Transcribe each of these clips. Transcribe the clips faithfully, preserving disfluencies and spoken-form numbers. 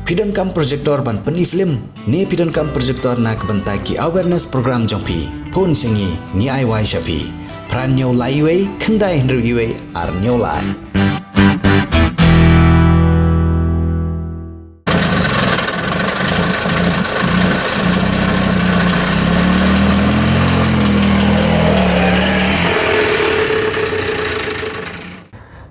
Phi donkam projector ban pyni film ne phi donkam projector na ka bynta ki awareness program jong phi? Phone sha ngi, ngi ai wai sha phi. Phra hynñiew lai wei, khyndai hynriew wei, ar hynñiew lai.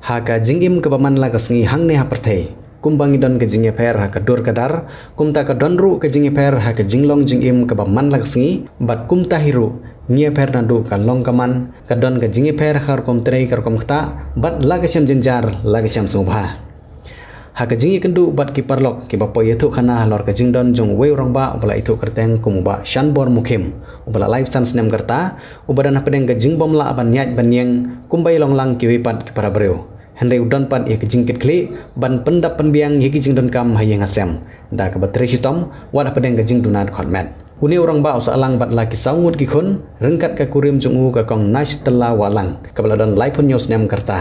Ha ka jingim kaba man la ka sngi hangne ha pyrthei, kumba ngi don ka jingïapher ha ka dur ka dar, kumta ka don ruh ka jingïapher ha ka jinglong jingim kaba man la ka sngi, bad kumta hi ruh, ngi ïapher naduh ka long ka man, ka don ka jingïapher ha ka rukom trei ka rukom ktah, bad la ka shem jynjar, la ka shem sngewbha. Ha ka jingïakynduh bad ki paralok kiba poi ïathuh khana halor ka jingdon jong uwei u rangbah uba la ithuh kyrteng kum u Bah Shanbor Mukhim, uba la laiphew san snem ka rta, uba don hapdeng ka jingbymlah ban ïaid ban ïeng kumba ïalong lang kiwei pat ki para briew. Hynrei u don pat ïa ka jingkitkhlieh ban pyndap pynbiang ïa ki jingdonkam ha ïing ha sem da kaba trei shitom wat hapdeng ka jingduna dkhot met. Une u rangbah u sah lang bad la ki saw ngut ki khun ryngkat ka kurim jong u ka Kong Nash Tylla Wahlang, kaba la don laiphew hynñiew snem ka rta.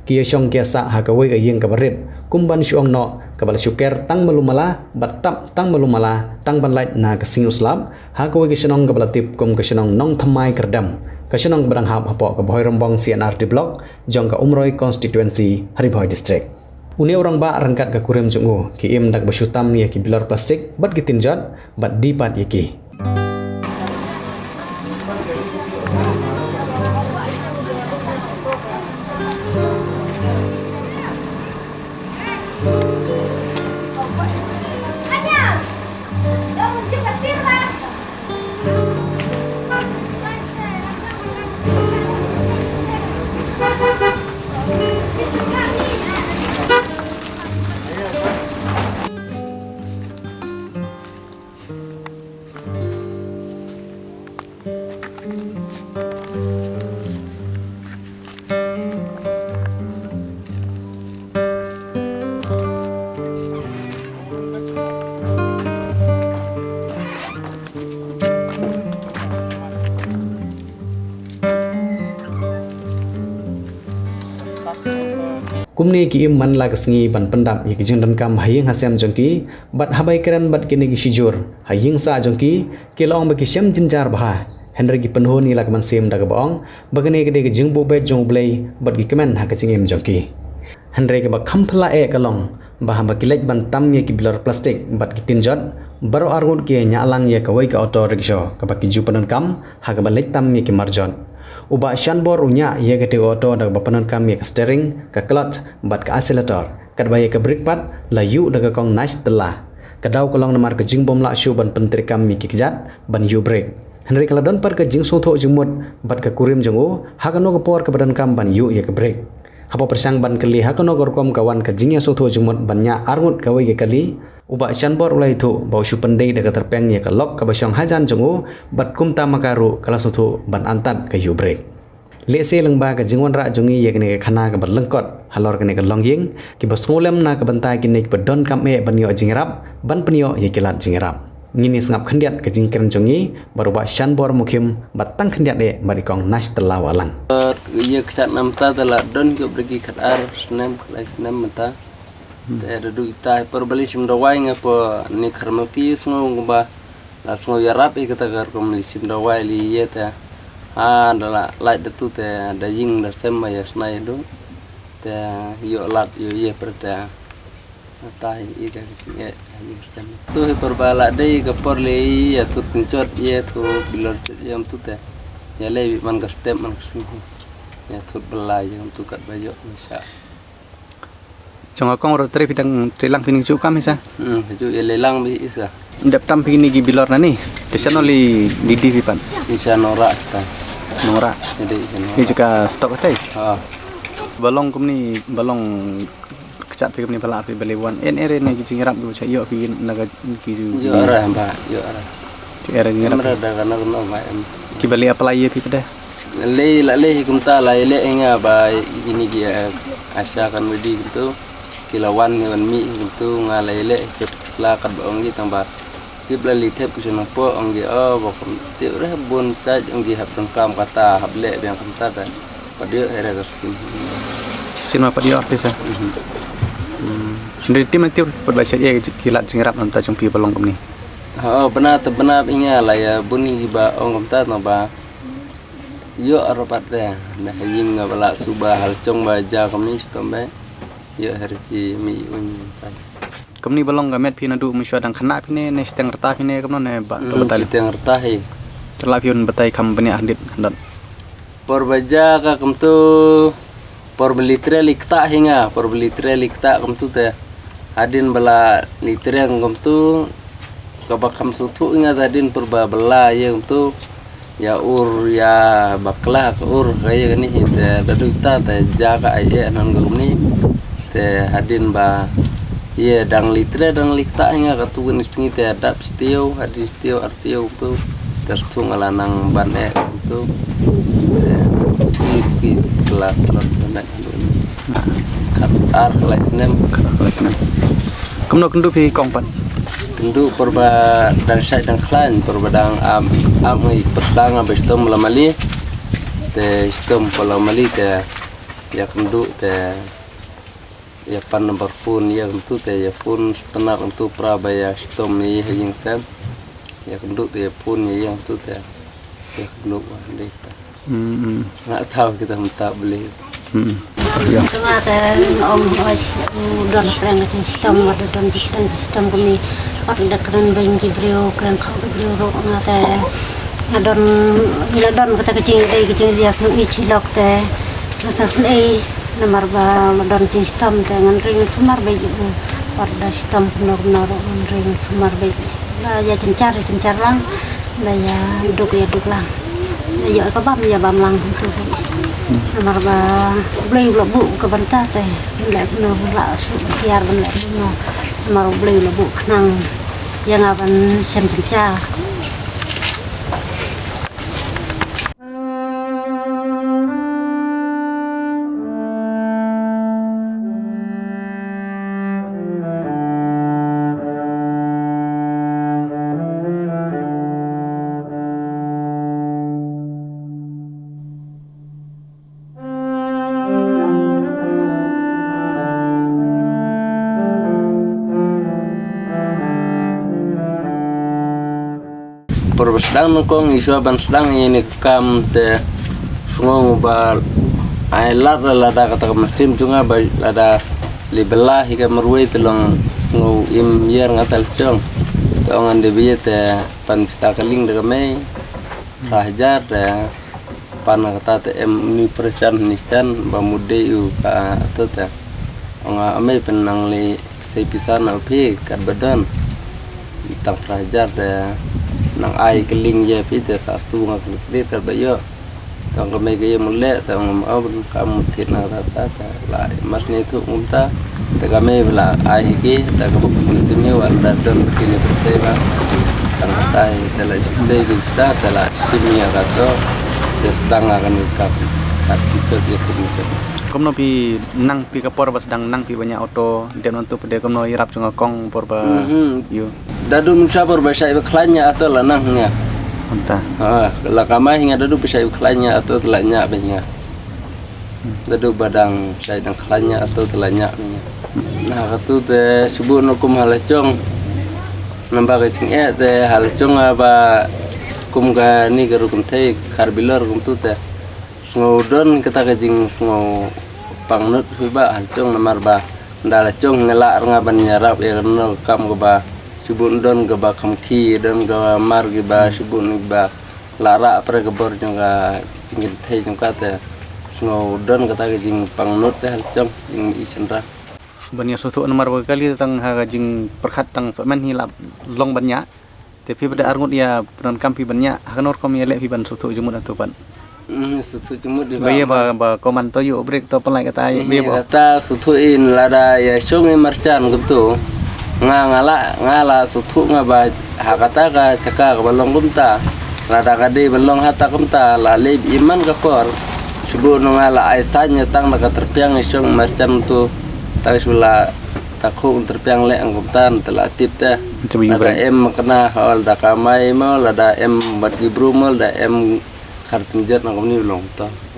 Ki ïashong ki ïasah ha kawei ka ïing kaba rit, kum ban shu ong noh, kaba la shu ker tang malu mala bad tap tang malu mala tang ban lait na ka Sngi U Slap, ha kawei ka shnong kaba la tip kum ka shnong Nongthymmai Kyrdem, ka shnong kaba dang hap hapoh ka Bhoirymbong C and R D Block jong ka Umroi Constituency ha Ri Bhoi District. Une u rangbah ryngkat ka kurim jong u ki im da kaba shu tam ïa ki bilor plastik bad ki tin jot bad die pat ïa ki. Kumne ki im man la ka sngi ban pyndap ïa ki jingdonkam ha ïing ha sem jong ki, bad haba ïakren bad kine ki shijur ha ïing sah jong ki, ki la ong ba ki shem jynjar bha. Hynrei ki pynhun ïa la ka mynsiem da kaba ong ba kane ka dei ka jingbuh beit jong U Blei bad ki kmen ha ka jingim jong ki. Hynrei kaba kham phylla eh ka long ba haba ki leit ban tam ïa ki bilor plastik bad ki tin jot, baroh arngut ki ïa ñiah lang ïa kawei ka auto rickshaw kaba ki ju pyndonkam ha kaba leit tam ïa ki marjot. U Bah Shanbor u ñiah ïa katei ka auto da kaba pyndonkam ïa ka steering, ka clutch bad ka accelerator, katba ïa ka brake pat la ïuh da ka Kong Nash Tylla. Ka daw ka long namar ka jingbymlah shuh ban pyntreikam ïa ki kjat ban ïuh brake. Hynrei ka la don pat ka jingsngewthuh jingmut bad ka kurim jong u ha kano ka por kaba donkam ban ïuh ïa ka brake. Haba pyrshang ban kylli ha kano ka rukom ka wan ka jingïasngewthuh jingmut ban ñiah arngut kawei ka kali, u Bah Shanbor u la ïathuh ba u shu pyndei da ka tyrpeng ïa ka lok kaba shong hajan jong u, bad kumta ma ka ruh ka la sngewthuh ban antad ka ïuh brake. Lehse lyngba ka jingwanrah jong ngi ïa kane ka khana kaba lyngkot halor kane ka longïing, kiba sngewlem na ka bynta kine kiba donkam eh ban ïoh jingïarap, ban pynïoh ïa ki lad jingïarap. Ngin ïa sngap khyndiat ka jingkren jong ngi bad u Bah Shanbor Mukhim bad tang khyndiat eh bad i Kong Nash Tylla Wahlang. Ïa ka kjat namar ta la don ki bad ki khatar snem khatlai snem mynta. Te da dei ita por ba leit shim dawai nga por ne kharmel ki sngew ba la sngew ïarap ïa kata ka rukom leit shim dawai leit ïa te. Ha da la lait da tu te da ïing da sem ba ïa snai du. Te ïoh lad ïoh ïa per te. Ata ïa ka jingeh ïa sem. Tu hi por ba la dei ka por leit ïa tu tin jot ïa tu bilor jot ïa tu te. Ïa lei man ka step man ka sngi. Ïa tu bela ïa tu kat ba ïoh ma sha. Jong ka kong ro trei phi dang trei lang phi ning ju kam hi sa. Hmm, ju ïa lei lang bi isa. Dep tam phi ni ki bilor na ni. Te shano lei di di phi pan. Isa nora kita. Nora. Jadi isa nora. Ni juga stok tai. Ha. Balong kum ni balong kechat phi kum ni bala phi beli wan. En ere ni ki jingrap du cha ïoh phi na ka ki ju. Ïoh arah ba, ïoh arah. Ki ere jingrap. Em rada kana kana ba em. Ki beli apply ïa phi pada. Lei la lei hi kumta la lei nga ba ini ki, eh, Asha kan wedi gitu. Ki la wan ngi wan mih gitu nga la lei ki sla kat ba ong ki tang ba. Tip la li thep ki shnong po ong ki o ba kum tip reh bun taj ong ki hap song kam kata hap leh biang kumta da. Padio era ka skim. Sima padio artis ah. Mhm. Hmm. Hynrei tim na tim pat ba sha ïa ki lad jingïarap na bynta jong phi ba long kumne. Ha, bna te bna ïa nga la ïa bun hi ba ong kumta na ba. Ïoh arbat te na ha ïing nga ba la suba hal jong ba ja kumne shitom ba. Ïoh her ji mi un tai. Kumne ba long ka met phi naduh mynshuwa dang khynnah phi ne, ne shiteng rta phi ne kumno ne ba ka Hmm, batai. Shiteng rta hi. Te la phi un batai kam bniah hadit hadot. Por ba ja ka kumtu, por ba li tre li kta hi nga, por ba li tre li kta kumtu te. Hadin ba la li tre kumtu, ka ba kam suthu hi nga hadin por ba bala ïa kumtu. Ïa ur ïa bakla ka ur ka ïa kani hi te da duk ta te ja ka ai eh nan ka kumni. Te hadin ba ïa dang li tre dang li kta hi nga ka tu kani sngi te dap stieu hadin stieu ar Tiaw tu, ter tu nga la nang ban eh tu. Eh, spi spi la la ban eh tu. Kat ar khlai snem. Kat ar khlai snem. Kumno kynduh phi kong pat? Kynduh por ba dang shai dang khlaiñ, por ba dang am am ngi persang ba stom la mali. Te stom por la mali te ïa kynduh te ïa pan number phone ïa kumtu te ïa phone stunner kumtu pra ba ïa stom ïa ha ïing sem. Ïa kynduh te ïa phone ïa ïa kumtu te ïa kynduh wa dei ta. Hmm, hmm. Nga thaw kita mynta beli. Hmm. Ïa. Tengah te ong oi u don prank ka jingstom, wat u don jingstom kami. Wat da kren beng ki briew, kren khaw ki briew ruh nga te. Nga don, nga don kata ka jingdei ka jingïasnoh i chilok te. Nga sa sngewsih. Namar ba la don jingshitom te ngan ring sumar beit. Wat da shitom kumno kumno ruh ngan ring sumar beit. La ïa jynjar ïa jynjar lang, la ïa duk ïa duk lang. La ïoh ka bam ïa bam lang hangtu beit. Namar ba U Blei u la buh ka bynta te, leh kumno la shu hiar ban leh kumno. Namar U Blei u la buh khnang ïa nga ban shem jynjar. Por ba sdang nyngkong i shuwa ban sdang ïa ine i kam te sngew ba ai lad la lada kata ka mynsiem jong nga ba lada li bela hi ka marwei te long sngew im ïer nga ta la jong. Te ong ngan dei ba ïa te pan pisa ka lieng da ka mei phra hajar te pan kata te em ni pyrchan ni chan ba mut dei u ka to te. Ong a mei pynang li sei pisa na phi kat ba don. Tang phra hajar te nang ai ka lieng ïa phi te sa su nga ka lieng te ba ïoh. Tang ka mei ka ïa mut leh te ong ma ong ka mut thit na kata ta te la mas ni tu ngum ta. Te ka mei ba la ai hi ki te ka buk mynsiem ïa wa da don ba ki ni pyrthei ba. Tang kata hi te la shu sei ki pisa te la shim ïa ka to. Te sdang ka ni ka ka ti chot ïa ki ni chot. Kumno phi nang phi ka por ba sdang nang phi ban ñiah auto dep nang tu phi de kumno ïarap jong ka kong por ba Mhm. ïoh. Dadu mynta por ba shai ba khlaiñ ñiah auto la nang ñiah. Mynta. Ha, la kamai hi nga dadu ba shai ba khlaiñ ñiah auto la ñiah ba ñiah. Dadu ba dang shai dang khlaiñ ñiah auto la ñiah ba ñiah. Na katu te shu buh na kum ha la jong. Namba ka jingeh te ha la jong ba kum kani ka rukom thei kar bilor kumtu te. Sngew don kata ka jingsngew pangnud phi ba ha la jong namar ba nda la jong nga lah rnga ban ïarap ïa kano ka kam kaba shibun don kaba kham ki don kaba mar kiba shibun kiba lah rah pre ka bor jong ka jingkynthei jong ka te sngew don kata ka jingpangnud te ha la jong jing i shynrang. Ban ïa suthuh namar ba kali tang ha ka jingpyrkhat tang sohmen hi la long ban ñiah. Te phi ba da arngut ïa pyndonkam phi ban ñiah ha kano rukom ïa leh phi ban suthuh jingmut hato pat. Hmm, suthuh jingmut di ba. Ba ïa ba ba koman to ïoh break to pynlait kata ïa ba. Kata suthuh in lada ïa shong i marjan kumto. Nga nga la nga la suthuh nga ba ha kata ka jaka kaba long kumta. Lada ka dei ba long hata kumta la lei i man ka por. Shu buh no nga la ai stan ïa tang na ka tyrpiang ïa shong i marjan kumto. Tang shu la ta khung tyrpiang leh ang kumta te la tip te. Te ba ïa lada break. Em kena hol da ka mai mo lada em bad ki bru mo lada em khar tynjot na kumni long to.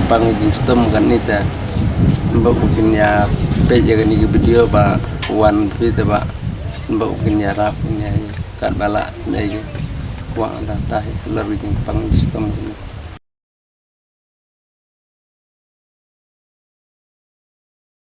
jingpang jingshitom kane te. Ba u kin ïa peit ïa kane ka video ba wan phi te ba, ba u kin ïarap kin ïa kat ba lah sngewbha ïa kwah da ta hi lor ka jingpang jingshitom kane.